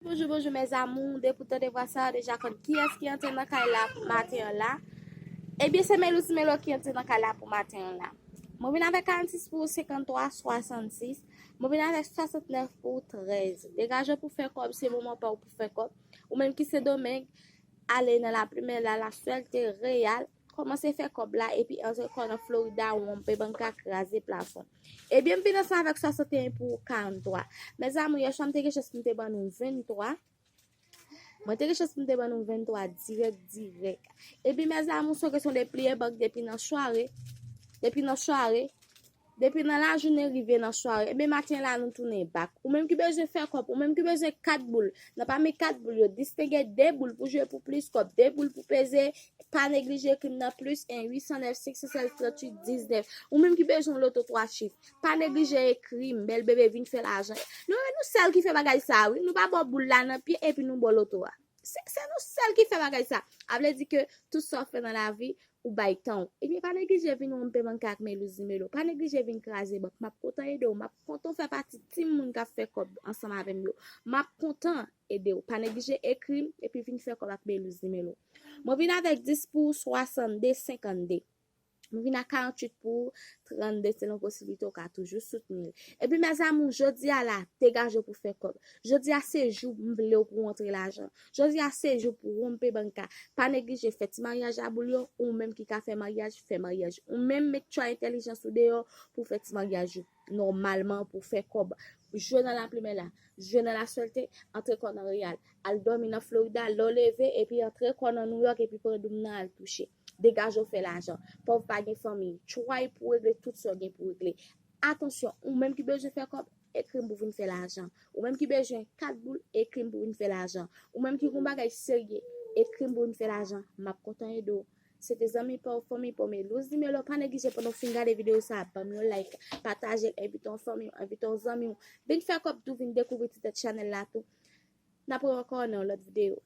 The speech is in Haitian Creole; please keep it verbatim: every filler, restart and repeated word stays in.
Bonjou, bonjou, mes amours. Depi w tande vwa sa, deja konn kiyès ki antre nan kay la pou maten an la. Ebyen, se Melouz Melo ki antre nan kay la pou maten an la. Mwen vin avèk karannsis pou senkanntrwa swasannsis. Mwen vin avèk swasantnèf pou trèz. Degaje w pou fè kòb, se moman pa w pou fè kòb. Ou menm ki Sendomeng, ale nan lapli, men la, laswèlte reyal. Kòmanse fè kòb la epi antre kò nan Florida, wonpe banka, kraze plafon. Ebyen, m vin ansanm avèk swasanteyen pou karanntrwa. Mes amours, yè swa m te gen chans pou m te ban nou venntwa. Mwen te gen chans pou m te ban nou venntwa dirèk, dirèk. Epi, mes amours, se kesyon de pliye bank depi nan sware. Depi nan sware. Depi nan lajounen rive nan sware. Ebyen, maten la, nou tounen bak. Ou menm ki bezwen fè kòb, ou menm ki bezwen kat boul. Nan pami kat boul yo, distenge de boul pou jwe pou plis kòb, de boul pou peze. Pa neglije ekri m nan plis en uit san nèf senk san sèz tranntuit diznèf. Ou menm ki bezwen loto twa chif, pa neglije ekri m, bèl bebe vin fè lajan. Nou, nou sèl ki fè bagay sa, wi. Nou pa ba w boul la nan pye epi nou ba w loto a. Se, se nou sèl ki fè bagay sa. A vle di ke tout sa w fè nan lavi, ou bay tan w. Ebyen, pa neglije vin wonpe banka ak Melouz Melo. Pa neglije vin kraze bank. M ap kontan ede w. M ap kontan w fè pati tim moun k ap fè kòb ansanm avè m yo. M ap kontan ede w. Pa neglije ekri m epi vin fè kòb ak Melouz Melo. Mwen vin avèk dis pou swasannde senkannde. Mwen vin a karanntuit pou trannde selon posiblite w ka toujou soutni l. Epi, mes amours, jodi a la, degaje w pou fè kòb. Jodi a se jou m vle w pou w antre lajan. Jodi a se jou pou wonpe banka. Pa neglije fè ti maryaj a boul yo, ou menm ki ka fè maryaj, fè maryaj. Ou menm met tchwa entèlijans ou deyò pou fè ti maryaj ou. Nòmalman pou fè kòb. Jwe nan lapli, men la, jwe nan laswèlte, antre kò nan reyal. Al dòmi nan Florida, lè w leve, epi antre kò nan Nouyòk, epi pran doum nan al touche. Degaje w fè lajan. Pòv pa gen fanmi. Try pou w regle tout sa w gen pou w regle. Atansyon, ou menm ki bezwen fè kòb, ekri m pou vin fè lajan. Ou menm ki bezwen kat boul, ekri m pou vin fè lajan. Ou menm ki gon bagay serye, ekri m pou vin fè lajan. M ap kontan ede w. Se te zanmi pa w, fanmi pa w, Melouz Melo. Pa neglije pandan w fin gade videyo sa, ban m yon like, pataje l, envite yon fanmi w, envite yon zanmi w. Vin fè kòb tou, vin dekouvri ti tèt chanèl la tou. N ap wè ankò nan yon lòt videyo.